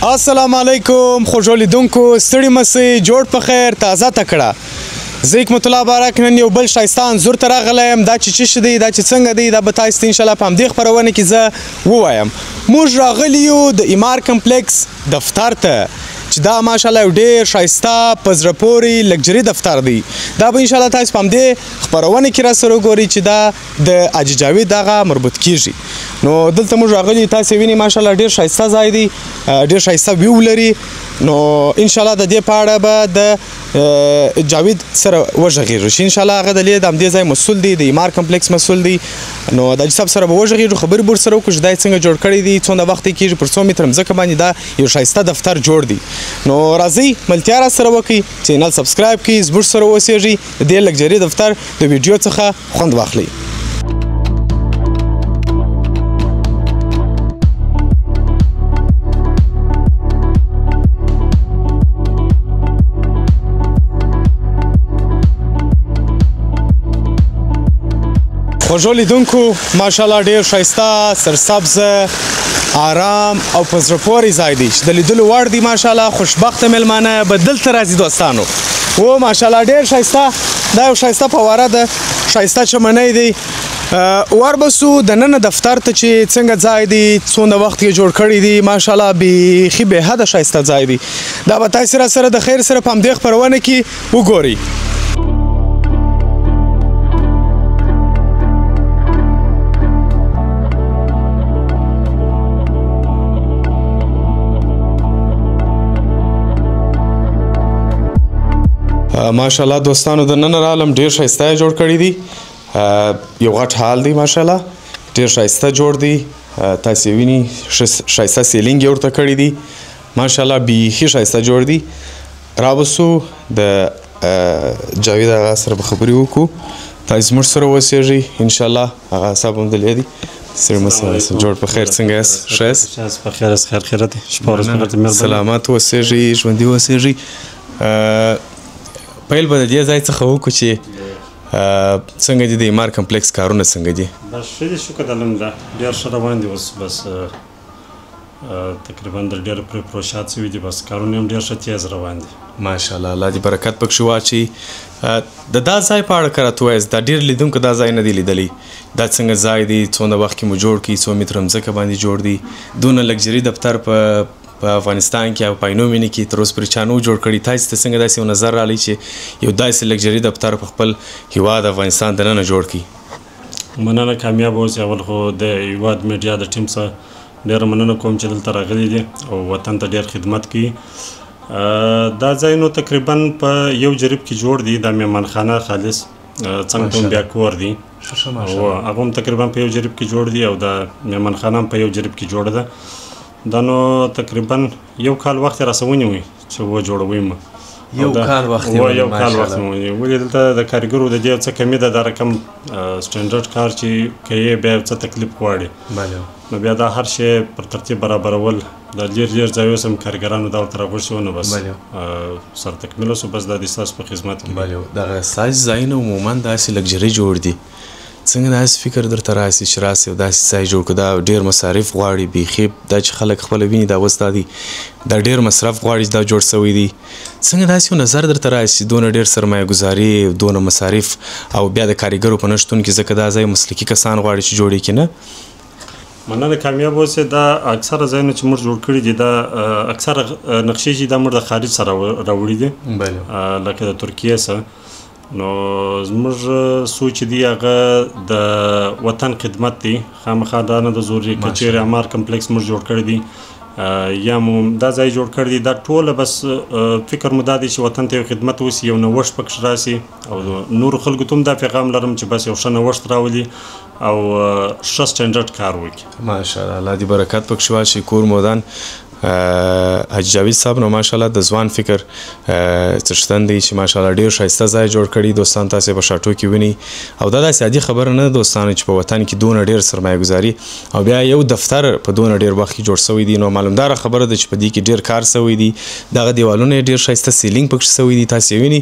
السلام علیکم خوږو لیدونکو، ستړي مسئ، جوړ په خیر، تازه تکړه. زه حکمت الله بارک نن یو بل ښایسته انځور ته راغلی یم. دا چې څه شی دی، دا چې څنګه دی، دا به تاسو ته انشاءالله په همدې خپرونه کې زه ووایم. موږ راغلي یو د ایمار کمپلیکس دفتر ته چې دا ماشاءالله یو ډېر ښایسته په زړه پورې لګجري دفتر دی. دا به انشاءالله تاسو په همدې خپرونه کې راسره وګورئ چې دا د حاجي جاوید دغه مربوط کیږي. نو دلته موږ راغلي، تاسو وینئ ماشاءالله ډېر ښایسته ځای دی، ډېر ښایسته ویو لري. نو انشاءالله د دې په اړه به د جاوید سره وغږېږو چې انشاءالله هغه د لې د همدې ځای مسؤل دی، د ایمار کمپلیکس مسؤل دی. نو د حاجي صاحب سره به وغږېږو، خبرې به ورسره وکړو چې دا یې څنګه جوړ کړی دی، څومره وخت یې کېږي، پر څو متره مځکه باندې دا یو ښایسته دفتر جوړ دی. نو راځئ ملتیا را سره وکړئ، channel subscribe کړئ، زموږ سره اوسېږئ، د دې لګجري دفتر د ویډیو څخه خوند واخلئ. خوږو لیدونکو، ماشاءالله ډېر ښایسته، سرسبز، آرام او په زړه پورې ځای دی چې د لیدلو وړ دی. ماشاءالله خوشبخته مېلمانه به دلته راځي دوستانو. و ماشاءالله ډېر ښایسته، دا یو ښایسته فواره ده، ښایسته چمنی دی. وربسو دننه دفتر ته چې څنګه ځای دی، څونه وخت یې جوړ کړی دی. ماشاءالله بیخي بې حده ښایسته ځای دی. دا به تاسې را سره د خیر سره په همدې خپرونه کې وګورئ. ماشاءالله دوستانو د ننه رالم، ډېر ښایسته یې جوړ کړی دی. یو غټ hall دی، ماشاءالله ډېر ښایسته جوړ دی. تاسې وینئ ښایسته ceiling یې ورته کړی دی، ماشاءالله بیخي ښایسته جوړ دی. راوسو د جاوید هغه سره به خبرې وکړو، تاسې زموږ سره اوسېږئ انشاءالله. هغه صاحب هم دلې دی. ستړي مه شئ، جوړ په خیر، څنګه یاست؟ ښه یاست؟ په خیر یاست، خیر خیرت دی، شپه ورځ په خیر، سلامت اوسېږئ، ژوندي اوسېږئ. پیل به د دې ځای څخه وکړو چې څنګه دي د ایمار کمپلیکس کارونه څنګه دي؟ بس ښه دي، شکر الحمدلله، ډېر ښه روان دي اوس. بس تقریبا در ډېر پرې پروشات شوي دي، بس کارونه هم ډېر ښه تیز روان دي. ماشاءالله، الله دې برکت پکښې واچوي. د دا ځای په اړه که راته ووایاست، دا ډېر لیدونکو دا ځای نه دی لیدلی، دا څنګه ځای دی، څونه وخت کې مو جوړ کړي، څو متره مځکه باندې جوړ دی؟ دونه لګجري دفتر په افغانستان کې او په عینو مېنې کې تر اوسه پورې چا نه و جوړ کړی. تاسې ته څنګه داسې یو نظر راغلی چې یو داسې لګجري دفتر په خپل هیواد افغانستان دننه جوړ کړي؟ مننه، کامیاب اوسې. اول خو د هیواد میډیا د ټیم څخه ډېره مننه کوم چې دلته راغلي دي او وطن ته ډېر خدمت کوي. دا ځای نو تقریبا په یو جریب کې جوړ دی. دا میمانخانه خالص څنګ ته هم بیا کور دی، هغه هم تقریبا په یو جریب کې جوړ دی، او دا میمانخانه هم په یو جریب کې جوړه ده. دا نو تقریبا یو کال وخت یې راسره ونیوی چې و جوړوي مو. یو کال وخت یې یو کال وخت مو ونیوی. ولې دلته د کاریګرو د دې څه کمي ده، دا رقم standard کار چې کوي بیا یو څه تکلیف غواړي. نو بیا دا هر شی پر ترتیب برابرول، د لیر لیر ځایو سم کارګرانو دا ورته راغوښتي وو، نو بس سر تکمیل شو. بس دا د ستاسو په خدمت کې. دغه ستاسو ځایونه عموما داسې لګجري جوړ دي، څنګه داسې فکر درته راسي چې راسي او داسې ځای جوړ کړو؟ دا ډېر مصارف غواړي بیخي، دا چې خلک خپله ویني دا اوس دا دی، دا ډېر مصرف غواړي چې دا جوړ شوی دی. څنګه داسې یو نظر درته راسي چې دونه ډېر سرمایه ګذاري، دونه مصارف، او بیا د کاریګرو په نه شتون کې، ځکه دا ځای مسلکي کسان غواړي چې جوړ یې کړي نه؟ مننه، کامیاب اوسې. دا اکثره ځایونه چې موږ جوړ کړي دي، دا اکثره نقشې چې دا موږ د خارج سره راوړي دي، لکه د ترکیې سره. نو زموږ سوچ دی هغه د وطن خدمت دی، خامخا دا نه د ضروري که چیرې امار کمپلیکس موږ جوړ کړی دی یا مو دا ځای جوړ کړی دی، دا ټوله بس فکر مو دا دی چې وطن ته یو خدمت وسي، یو نوښت پکښې راسي، او نورو خلکو ته هم دا پیغام لرم چې بس یو ښه نوښت راولي او ښه standard کار وکړي. ماشاءالله، الله دې برکت پکښې واچوي. کور مو ودان. حاجي جاوید صاحب نو ماشاءالله د ځوان فکر څښتن دی چې ماشاءالله ډېر ښایسته ځای جوړ کړی. دوستان تاسې په شاټو کې وینئ، او دا داسې عادي خبره نه ده دوستانو چې په وطن کې دونه ډېر سرمایه ګذاري او بیا یو دفتر په دونه ډېر وخت کې جوړ شوی دی. نو معلومداره خبره ده چې په دې کې ډېر کار شوی دی. دغه دیوالونه یې ډېر ښایسته ceiling پکښې شوی دی، تاسې وینئ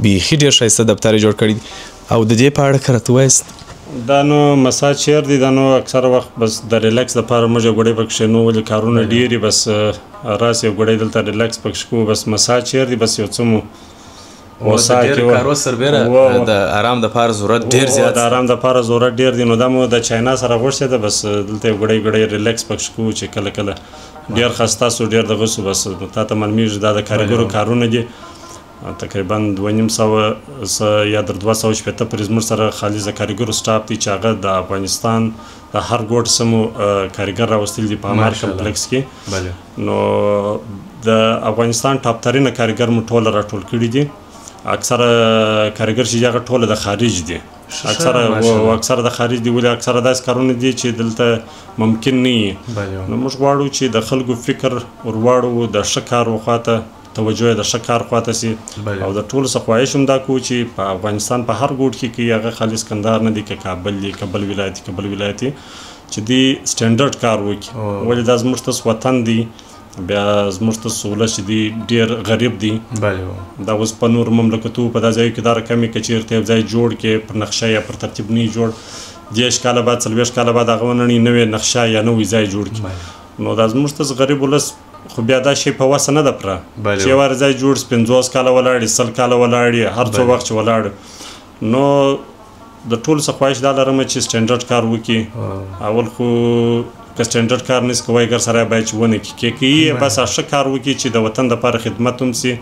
بیخي ډېر ښایسته دفتر یې جوړ کړی دی. او د دې په اړه که راته ووایاست؟ دا نو massage chair دی. دا نو اکثره وخت بس د relax لپاره موږ یو ګړی پکښې نو، ولې کارونه ډېر بس راسي یو ګړی دلته relax پکښې کوو. بس massage chair دی، بس یو څه مو ډېر کارو سربېره د آرام دپاره ضرورت ډېر زیات، د آرام دپاره ضرورت ډېر دی. نو دا مو د چاینا سره غوښتې ده، بس دلته یو ګړی ګړی relax پکښې کوو چې کله کله ډېر خسته سو، ډېر دغه سو، بس تا ته معلومېږي دا د کاریګرو کارونه دي. تقریبا 250 یا تر 260 پورې زموږ سره خالص د کاریګرو staff دی چې هغه د افغانستان د هر ګوټ څخه مو کاریګر راوستل دي په امار کمپلکس کې. نو د افغانستان top ترینه کاریګر مو ټوله راټول کړي دي. اکثره کاریګر چې هغه ټوله د خارج دي، اکثره د خارج دي، ولې اکثره داسې کارونه دي چې دلته ممکن نه وي. نو موږ غواړو چې د خلکو فکر ورواړو د ښه کار وخواته، توجه یې د ښه کار خواته سي. او د ټولو څخه خواهش هم دا کوو چې په افغانستان په هر ګوټ کې که هغه خالص کندهار نه دی، که کابل دی، که بل ولایت که بل ولایت دی، چې دی standard کار وکړي. ولې دا زموږ تاسو وطن دی، بیا زموږ تاسو ولس چې دی ډېر غریب دی. دا اوس په نورو مملکتو په دا ځایو کې دا رقم که چېرته یو ځای جوړ کړې پر نقشه یا پر ترتیب نه جوړ، 30 کاله بعد 40 کاله بعد هغه ونړي نوې نقشه یا نوی ځای جوړ کړي. نو دا زموږ تاسو غریب ولس خو بیا دا شی په وسه نه ده پوره چې یو وار ځای جوړ سي 50 کاله ولاړ 100 کاله ولاړ هر څو وخت چې ولاړ. نو د ټولو څخه خواهش دا لرم چې standard کار وکړي. اول خو که standard کار نسی کوی ګر سره باید چې ونه کړي، که بس ښه کار وکړي چې د وطن دپاره خدمت هم سي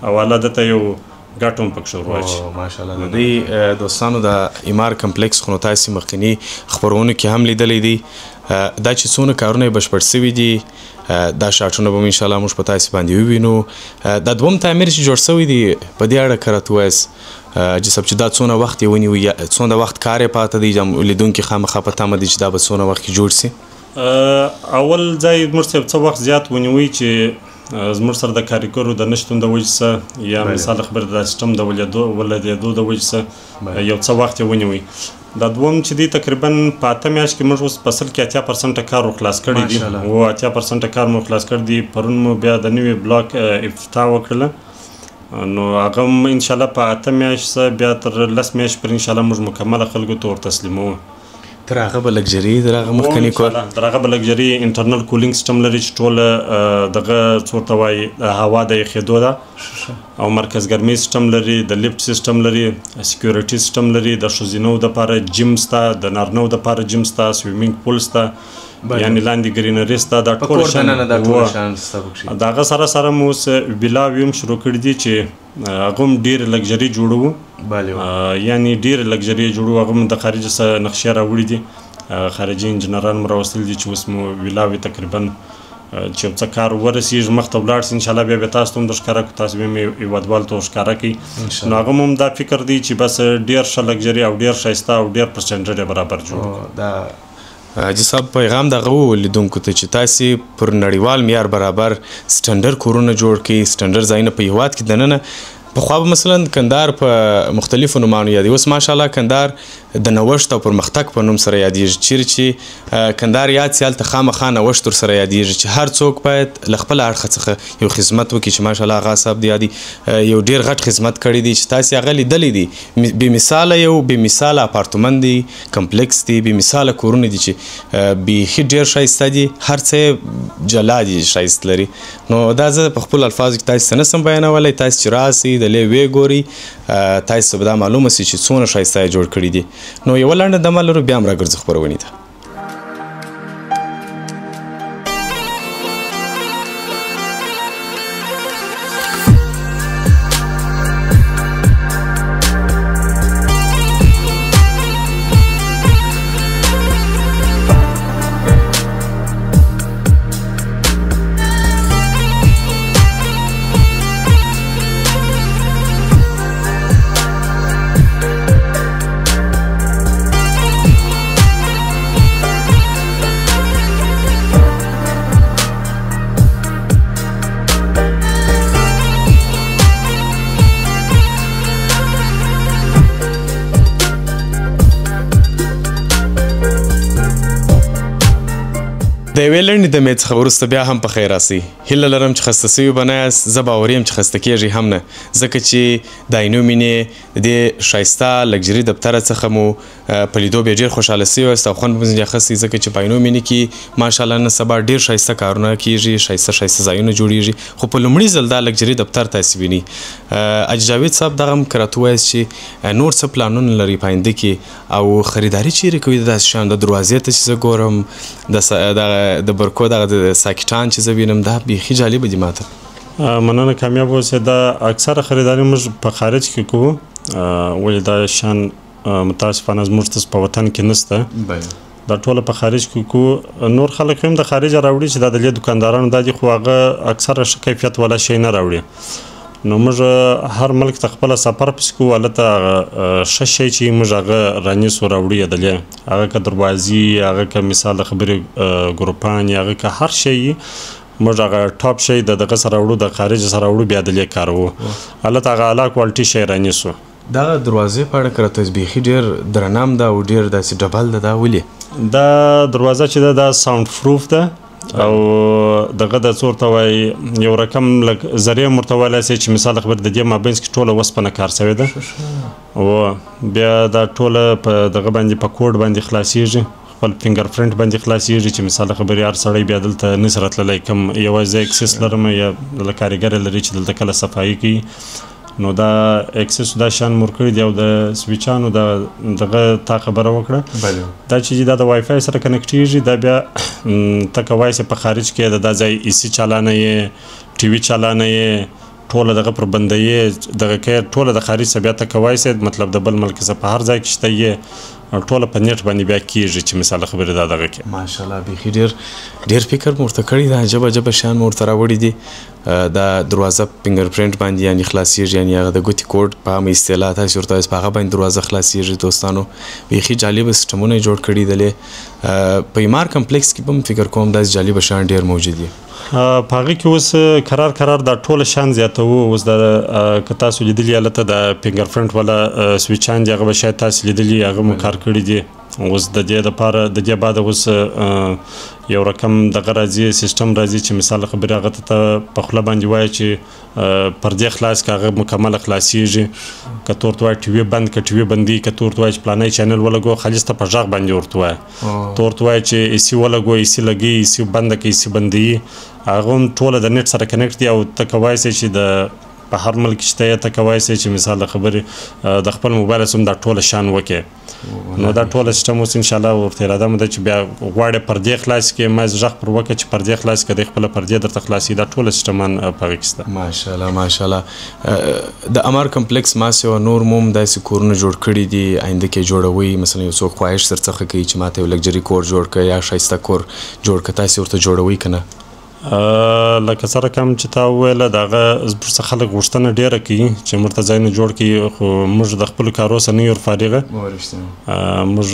او الله ده ته یو ګټه هم پکښې ورواچوي. ماشاءالله. د دې دوستانو د امار کمپلیکس خو نو تاسې مخکني خپرونو کې هم لیدلی دی. دا چې څونه کارونه یې بشپړ سوي دي، دا شاټونه به انشاءالله موږ په تاسې باندې ووینو. دا دوم تعمیر چې جوړ سوی دی، په دې اړه که راته ووایاست حاجي صاحب چې دا څونه وخت یې ونیو، یا څونه وخت کار یې پاته دی؟ لیدونکي خامخا په تمه دي چې دا به څونه وخت کې جوړ سي. اول ځای موږ صاحب څه وخت زیات ونیوی چې زموږ سره د کاریګرو د نشتون د وجې څخه یا مثال خبره د سیستم د ولدېدو د وجې څخه یو څه وخت یې ونیوی. دا دوم چې دی تقریبا په 8 میاشت کې موږ اوس په سل کې 80% کار ورخلاص کړی دی. و 80% کار مو خلاص کړی دی. پرون مو بیا د نوي بلاک افتتاح وکړله، نو هغه هم انشاءالله په 8 میاشت څخه بیا تر 10 میاشت پورې انشاءالله موږ مکمله خلکو ته ورتسلیموو. تر هغه به لګژري تر هغه مخکني کور، تر هغه به luxury internal cooling system لري چې ټوله دغه څه ورته وایي هوا د یخېدو ده، او مرکز ګرمۍ سیستم لري، د lift system لري، security system لري، د ښځینو دپاره جیم سته، د نارینو دپاره جیم سته، swimming pool سته، یعنې لاندې greenery سته، دا ټول شیان د هغه سره سره مو اوس ویلاوې هم شروع کړي دي چې هغه هم ډېرې لګژري جوړوو، یعنې ډېرې لګژري جوړوو. هغه هم د خارج څخه نقشې راوړي دي، خارجي انجنیران مو راوستل دي چې اوس مو ویلاوې تقریبا چې یو څه کار ورسېږي مخته ولاړ سي انشاءالله بیا به تاسو ته هم در ښکاره کړو، تاسو به مې هېوادوالو ته ورښکاره کړئ. نو هغه مو هم دا فکر دی چې بس ډېر ښه لګژري او ډېر ښایسته او ډېر پر standard یې برابر جوړ کړو. دا حاجي صاحب پیغام دغه و لیدونکو ته چې تاسې پر نړیوال معیار برابر standard کورونه جوړ کړئ، standard ځایونه په هېواد کې دننه. پخوا به مثلا کندهار په مختلفو نومانو یادېږي، اوس ماشاءالله کندهار د نوښت او پرمختګ په نوم سره یادېږي. چیرې چې کندهار یاد سي هلته خامخا نوښت ورسره یادېږي چې هر څوک باید له خپله اړخه څخه یو خدمت وکړي چې ماشاءالله آغا صاحب دی یادي یو ډېر غټ خدمت کړی دی چې تاسې هغه لیدلی دی. بې مثاله یو بې مثاله اپارتمان دی، کمپلیکس دی، بې مثاله کورونه دي چې بیخي ډېر ښایسته دي، هر څه یې جلا دي، ښایست لري. نو دا زه په خپلو الفاظو کې تاسې ته نه سم بیانولی، تاسې چې راسئ د لې ویې ګورئ تاسې ته به دا معلومه سي چې څونه ښایسته یې جوړ کړي دي. نو یوه لنډه دمه لرو، بیا هم راګرځو خپرونې ته. د یوې لنډې دمې څخه وروسته بیا هم په خیر راسئ. هیله لرم چې خسته سوي به نه یاست، زه باوري یم چې خسته کېږئ هم نه، ځکه چې د عینو مینې د دې ښایسته لګژري دفتره څخه مو په لیدو به ډېر خوشحاله شوي یاست او خوند به ځینې اخیستی، ځکه چې په عینو مینې کې ماشاءالله نن سبا ډېر ښایسته کارونه کیږي، ښایسته ښایسته ځایونه جوړیږي، خو په لومړي ځل دا لګجري دفتر تاسې وینئ. حاجي جاوید صاحب دغه هم که راته ووایاست چې نور څه پلانونه لرئ په آینده کې او خریداري چیرې کوئ د داسې شیانو؟ د دروازې ته چې زه ګورم، دغه د برکو دغه د ساکټان چې زه وینم، دا بیخي جالبه دي ماته. مننه، کامیاب اوسې. دا اکثره خریداري موږ په خارج کې کوو، ولې دا شیان متاسفانه زموږ تاسو په وطن کې نشته. دا ټوله په خارج کې کوو. نور خلک هم د خارجه راوړي چې دا د لې دکاندارانو دا دي، خو هغه اکثره ښه کیفیت والا شی نه راوړي. نو موږ هر ملک ته خپله سفر پسې کوو، هلته هغه ښه شی چې موږ هغه رانیسو راوړي یې د لې، هغه که دروازې، هغه که مثال د خبرې ګروپان، هغه که هر شی موږ هغه ټاپ شی د دغه سره راوړو، د خارج سره راوړو، بیا د لې کاروو، هلته هغه اعلی کوالټي شی رانیسو. دغه دروازې په اړه که راته بیخي ډېر درنه هم ده او ډېر داسې ډبل ده، دا ولې؟ دا دروازه چې ده دا sound proof ده او دغه د څه ورته وایي یو رقم لږ ذرې هم ورته ویلی سي چې مثال خبر د دې مابینځ کې ټوله وسپنه کار شوې ده، او بیا دا ټوله په دغه باندې په کوډ باندې خلاصیږي، خپل فینګر پرنټ باندې خلاصیږي چې مثال خبرې هر سړی بیا دلته نشي راتللی. کوم یوازې زه access لرم یا له کاریګره لري چې دلته کله صفایي کوي، نو دا access دا شیان مو ورکړي دي. او د سویچانو د دغه تا خبره وکړه، دا چې دا د وای فای سره کنکټیږي، دا بیا ته کوای سې په خارج کې د دا ځای AC چالانه یې، ټي وي چالانه یې، ټوله دغه پر بندوي، دغه کې ټوله د خارج څخه بیا ته کوای سې، مطلب د بل ملک څخه په هر ځای کې شته یې ټوله په نېټ باندې بیا کیږي چې مثال خبرې دا دغه کې. ماشاءالله بیخي ډېر ډېر فکر مو ورته کړی ده، عجبه عجبه شیان مو ورته راوړي دي. دا دروازه فینګر پرنټ باندې یعنې خلاصیږي، یعنې هغه د ګوتې کوډ په عامه اصطلاح تاسې ورته وایاست، په هغه باندې دروازه خلاصیږي. دوستانو بیخي جالبه سیسټمونه یې جوړ کړي دي. په ایمار کمپلیکس کې به هم فکر کوم داسې جالبه شیان ډېر موجود دي. په هغه کې اوس کرار کرار دا ټوله شیان زیاتوو. اوس دا که تاسو لیدلي هلته د فینګر پرنټ والا سویچان دي، هغه به شاید تاسو لیدلي، هغه مو کار کړي دي. اوس د دې دپاره د دې بعد اوس یو رقم دغه راځي، سیستم راځي چې مثال خبرې هغه ته په خوله باندې وایي چې پردې خلاص که هغه مکمله خلاصیږي، که ته ورته وایې ټي وي بند که ټي وي بندي، که ته ورته وایې چې پلانی channel ولګو خالص ته په غږ باندې ورته وایه، ته ورته وایې چې AC ولګو AC لګوي، AC بنده که AC بندوي، هغه هم ټوله د نېټ سره connect دي. او ته کوای سې چې د په هر ملک کې شته، ته کوای سې چې مثال د خبرې د خپل موبایل څخه هم دا ټوله شیان وکړې. نو دا ټوله سیستم اوس انشاءالله ورته اراده مو ده چې بیا غواړې پردې خلاص کړې، ما غږ پر وکړه چې پردې خلاص کړه، دی خپله پردې درته خلاصوي. دا ټوله سیستمان په هغې کې شته. ماشاءالله ماشاءالله. د امار کمپلیکس ما سوا نور مو هم داسې کورونه جوړ کړي دي، آینده کې جوړوئ؟ مثلا یو څوک خواهش درڅخه کوي چې ماته یو لګجري کور جوړ کړه یا ښایسته کور جوړ کړه، تاسې ورته جوړوئ که نه؟ لکه څه رقم چې تا وویله د هغه زموږ څخه خلک غوښتنه ډېره کوي چې موږ ته ځایونه جوړ کړي، خو موږ د خپلو کارو څخه نه یو فارغه. موږ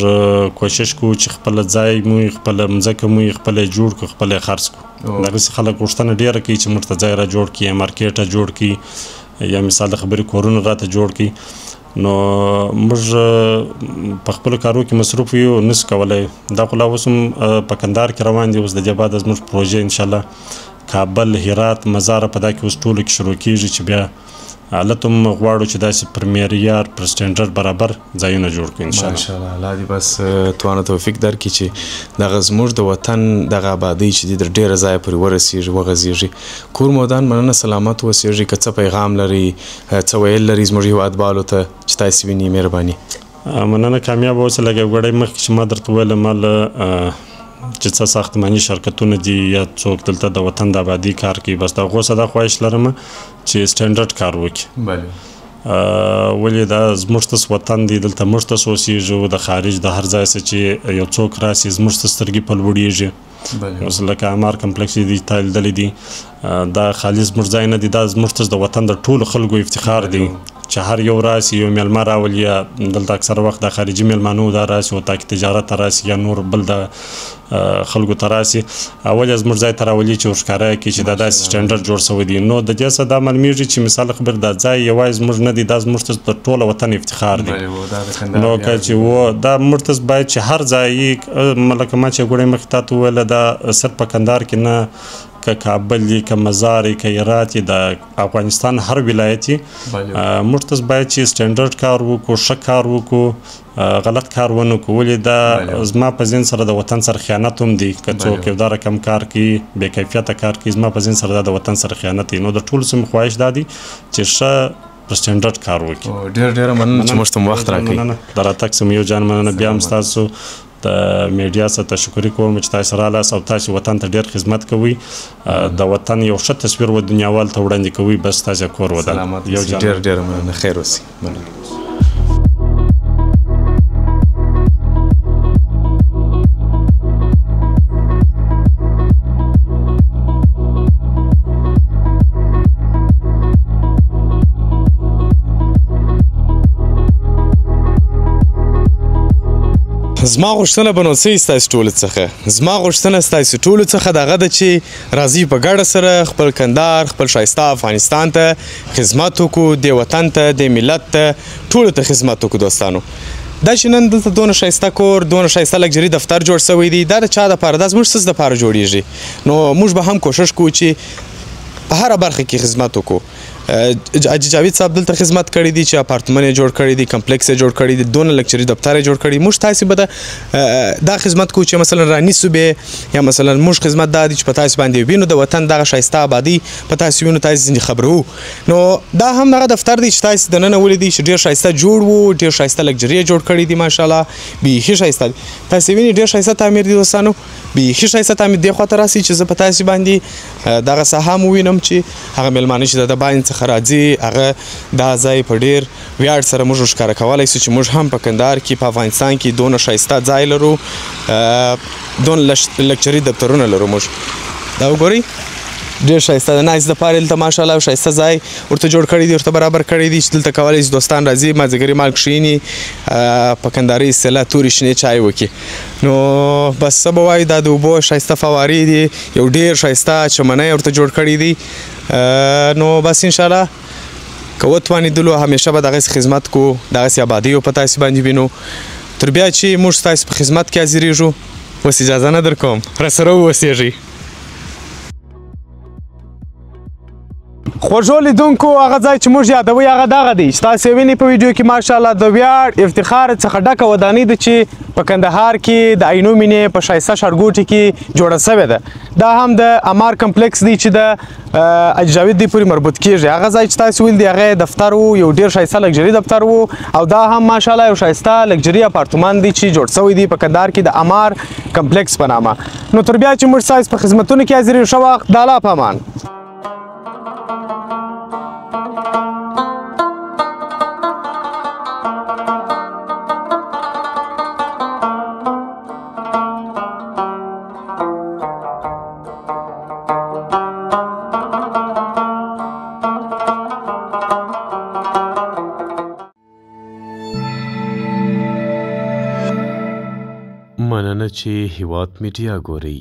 کوشش کوو چې خپله ځای مو وي، خپله مځکه مو وي، خپله یې جوړ کړو، خپله یې خرڅ کړو. دغسې خلک غوښتنه ډېره کوي چې موږ ته ځای را جوړ کړي، یا مارکیټ را جوړ کړي، یا مثال د خبرې کورونه راته جوړ کړي. نو موږ په خپلو کارو کې مصروف یو، نشو کولی. دا خو لا اوس هم په کندهار کې روان دي. اوس د دې بعد زموږ پروژې انشاءالله کابل، هرات، مزار په دا کې اوس ټولو کې شروع کېږي چې بیا هلته هم غواړو چې داسې پر معیار پر سټنډرډ برابر ځایونه جوړ کړو انشاءالله. ماشاءالله، الله دې بس توان او توفیق درکړي چې دغه زموږ د وطن دغه آبادۍ چې دي تر ډېره ځایه پورې ورسېږي، وغځېږي. کور مو ودان، مننه، سلامت اوسېږئ. که څه پیغام لرئ، څه ویل لرئ زموږ هېوادوالو ته چې تاسې وینئ، مهرباني. مننه، کامیاب اوسې. لږ یو ګړی مخکې چې ما درته وویله، ما له چې څه ساختماني شرکتونه دي یا څوک دلته د وطن د آبادۍ کار کوي، بس د هغو څخه دا خواهش لرم چې سټنډرډ کار وکړي. ولې دا زموږ تاسو وطن دی، دلته موږ تاسو اوسېږو، د خارج د هر ځای څخه چې یو څوک راسي زموږ ته سترګې په لوړېږي. اوس لکه امار کمپلیکس دی تا لیدلی دی، دا خالص زموږ ځای نه دی، دا زموږ تاسو د وطن د ټولو خلکو افتخار دی چې هر یو راسي یو میلمه راولي. دلته اکثره وخت د خارجي میلمانو دا راسي او تاکي تجارت ته راسي یا نور بل د خلکو ته راسي، اول یې زموږ ځای ته راولي چې ورښکاره یې کړي چې دا داسې سټنډرډ جوړ شوی دی. نو د دې څخه دا معلومېږي چې مثال خبر دا ځای یوازې زموږ نه دی، دا زموږ ته د ټوله وطن افتخار دی. نو که چې و دا موږ ته باید چې هر ځای لکه ما چې ګوړې مخکې تا ته وویله، دا صرف په کندهار کې نه، که کابل یې، که مزار یې، که هرات یې، د افغانستان هر ولایت یې، موږ ته باید چې سټنډرډ کار وکړو، ښه کار وکړو، غلط کار ونه کړو. ولې دا زما په ذهن سره د وطن سره خیانت هم دی. که څوک یو دا رقم کار کوي، بې کیفیته کار کوي، زما په ذهن سره دا د وطن سره خیانت دی. نو د ټولو څخه خواهش دا دی چې ښه په سټنډرډ کار وکړي. ډېر ډېره مننه چې موږ ته مو وخت راکړئ. د راتګ څخه مو یو جان مننه. بیا هم ستاسو د میډیا څخه تشکري کوم چې تاسو رالاست او تاسو وطن ته ډېر خدمت کوئ، د وطن یو ښه تصویر و دنیاوال ته وړاندې کوئ. بس تاسو کور ودان. یو جان ډېر ډېره مننه. خیر اوسئ. مننه. زما غوښتنه به نو څه ستاسو ټولو څخه، زما غوښتنه ستاسو ټولو څخه دغه ده چې راځئ په ګډه سره خپل کندهار، خپل ښایسته افغانستان ته خدمت وکړو، دې وطن ته، دې ملت ته، ټولو ته خدمت وکړو. دوستانو، دا چې نن دلته دونه ښایسته کور، دونه ښایسته لګجري دفتر جوړ شوی دی، دا د چا دپاره؟ دا زموږ څه دپاره جوړیږي؟ نو موږ به هم کوښښ کوو چې په هره برخه کې خدمت وکړو. حاجي جاوید صاحب دلته خدمت کړی دی چې اپارتمان یې جوړ کړی دی، کمپلیکس یې جوړ کړی دی، دونه لکچري دفتر یې جوړ کړی. موږ تاسې به دا خدمت کوو چې مثلا رانیسو به، یا مثلا موږ خدمت دا دی چې په تاسې باندې وینو د وطن دغه ښایسته آبادي په تاسې وینو، تاسې ځینې خبرو. نو دا هم دغه دفتر دی چې تاسې دننه ولیدی چې ډېر ښایسته جوړ وو، ډېر ښایسته لکچري یې جوړ کړی دی، ماشاءالله بیخي ښایسته دی. تاسې وینئ ډېر ښایسته تعمیر دی دوستانو، بیخي ښایسته تعمیر. دې خواته راسئ چې زه په تاسې باندې دغه ساحه هم ووینم چې هغه مېلمانه چې د باندې څخه راځي، هغه دا ځای په ډېر ویاړ سره موږ ښکاره کولی شو چې موږ هم په کندهار کې، په افغانستان کې دونه ښایسته ځای لرو، دونه لکچري دفترونه لرو موږ. دا وګورئ ډېر ښایسته ده. ناست دپاره دلته ماشاءالله یو ښایسته ځای ورته جوړ کړی دی، ورته برابر کړی دی چې دلته کولی شي دوستان راځي، مازدیګري مال کښېني، په کندهاري اصطلاح تورې شنې چای وکړي. نو بس څه به وایو، دا د اوبو ښایسته فوارې دي، یو ډېر ښایسته چمنی ورته جوړ کړی دی. نو بس انشاءالله که وتوانېدلو همیشه به دغسې خدمت کوو، دغسې آبادیو په تاسې باندې وینو. تر بیا چې موږ ستاسې په خدمت کې حاضرېږو، اوس اجازه نه درکوم، راسره واوسېږئ. خوږو لیدونکو، هغه ځای چې موږ یادوي هغه دغه دی چې تاسې وینئ په ویډیو کې. ماشاءالله د ویاړ افتخار څخه ډکه ودانۍ ده چې په کندهار کې د عینو مینې په ښایسته ښارګوټي کې جوړه شوې ده. دا هم د امار کمپلیکس دی چې د حاجي جاوید دی پورې مربوط کیږي. هغه ځای چې تاسې ولیدی هغه دفتر و، یو ډېر ښایسته لګجري دفتر و، او دا هم ماشاءالله یو ښایسته لګجري اپارتمان دی چې جوړ شوی دی په کندهار کې د امار کمپلیکس په نامه. نو تر بیا چې موږ ستاسې په خدمتونو کې حاضر یو، ښه وخت، د الله په امان. مننه چې هیواد میډیا ګورئ.